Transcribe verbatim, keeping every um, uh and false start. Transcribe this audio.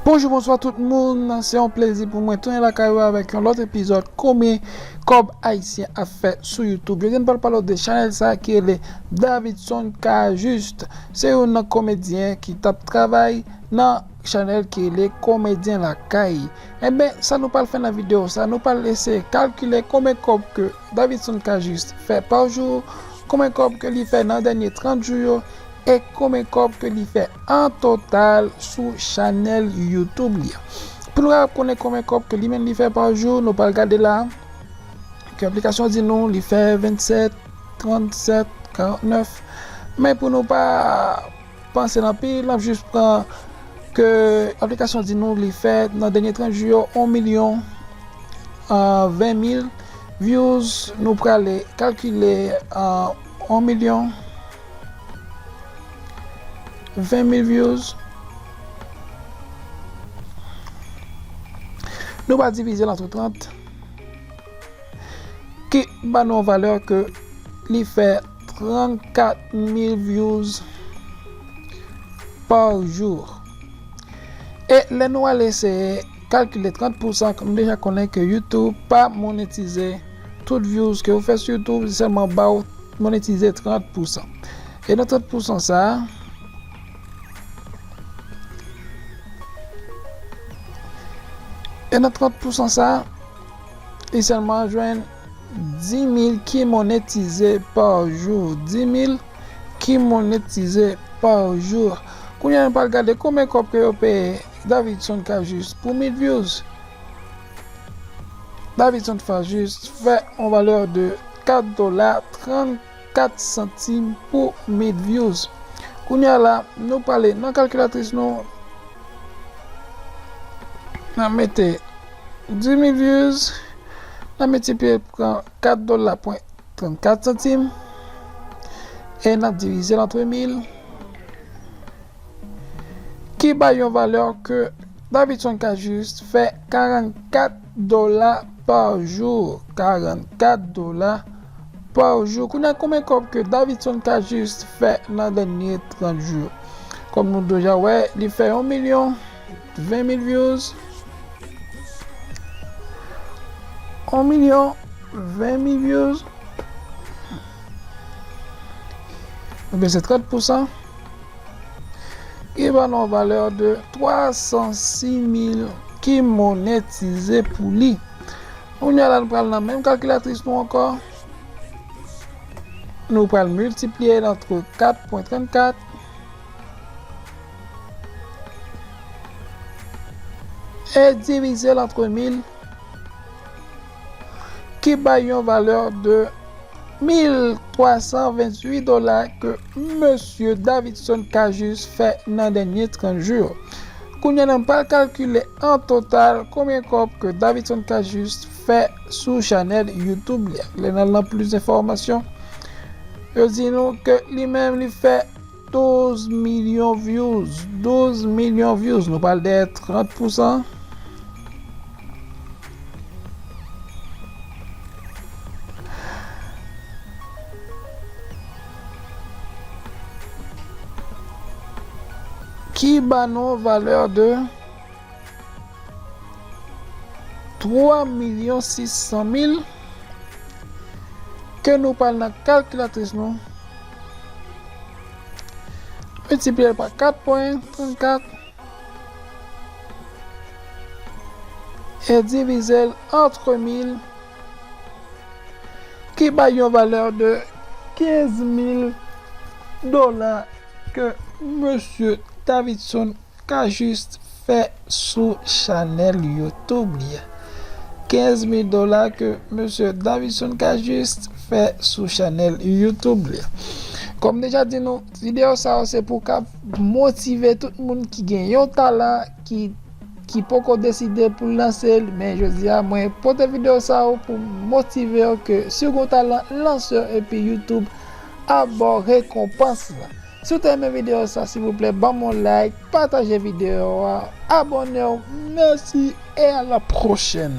Bonjou, bonswa tout moun. Se yon plezi pou mwen tounen lakay ou avèk yon lòt epizòd Konbyen Kòb Ayisyen ap fè sou YouTube. Jodi a, m pral pale w de chanèl sa ki rele Davidson Cajuste. Se youn nan komedyen ki t ap travay nan chanèl ki rele Komedyen Lakay. Enben, sa nou pral fè nan videyo sa, nou pral eseye kalkile konbyen kòb ke Davidson Cajuste fè pa jou, konbyen kòb ke li fè nan dènye trant jou yo, e konbyen kòb ke li fè an total sou chanèl YouTube li an. Pou nou kapab konnen konbyen kòb ke li menm li fè pa jou, nou pral gade la, ke aplikasyon di nou li fè vennsèt, trannsèt, karantnèf. Men pou nou pa panse l anpil, n ap jis pran ke aplikasyon di nou li fè nan dènye trant jou yo yon milyon ven mil views. Nou prale kalkile yon milyon ven mil views. Nou va divize l antre trant, ki ba nou yon valè ke li fè trannkat mil views pa jou. E lè nou al eseye kalkile trant pousan, nou deja konnen ke YouTube pa monetize tout views ke ou fè sou YouTube, li sèlman ba w monetize trant pousan. E nan trant pousan sa a, e nan trant pousan sa a, li sèlman jwenn dis mil ki monetize pa jou. Dis mil ki monetize pa jou. Kounye a, nou pral gade konbyen kòb ke yo peye Davidson Cajuste pou mil views. Davidson Cajuste fè yon valè de kat dola trannkat santim pou mil views. Kounye a la, nou prale nan kalkilatris nou, n a mete dis mil views, n a miltipliye pran kat dola pwen trannkat santim, e n a divize l antre mil, ki bay yon valè ke Davidson Cajuste fè karannkat dola pa jou. Karannkat dola pa jou. Kounye a, konbyen kòb ke Davidson Cajuste fè nan dènye trant jou? Kòm nou deja wè, li fè yon milyon ven mil views. Yon milyon ven mil views. Ebyen, se trant pousan. Ki ba nou yon valè de twa san sis mil ki monetize pou li. Kounye a la, nou pral nan menm kalkilatris nou ankò. Nou pral miltipliye l antre kat pwen trannkat e divize l antre mil, ki bay yon valè de mil twa san venntuit dola ke mesye Davidson Cajuste fè nan dènye trant jou yo. Kounye a, n ap pral kalkile an total konbyen kòb ke Davidson Cajuste fè sou chanèl YouTube li a. Lè n al nan plis enfòmasyon, yo di nou ke li menm li fè douz milyon views. Douz milyon views. Nou pral dèyè trant pousan. Ki ba nou valè de twa milyon sis san mil, ke nou pral nan kalkilatris nou, miltipliye l pa kat pwen trannkat e divize l antre mil, ki bay yon valè de kenz mil dola ke mesye Davidson Cajuste fè sou chanèl YouTube li a. Kenz mil dola ke mesye Davidson Cajuste fè sou chanèl YouTube li a. Kòm deja di nou, videyo sa yo se pou ka motive tout moun ki gen yon talan ki, ki poko deside pou lanse l. Men jodi a, mwen pote videyo sa yo pou motive w ke si w gen yon talan, lanse l epi YouTube ap ba w rekonpans la. Si w te renmen videyo sa, silvouplè, ban m yon like, pataje videyo a, abòne w. Mèsi e a la pwochèn.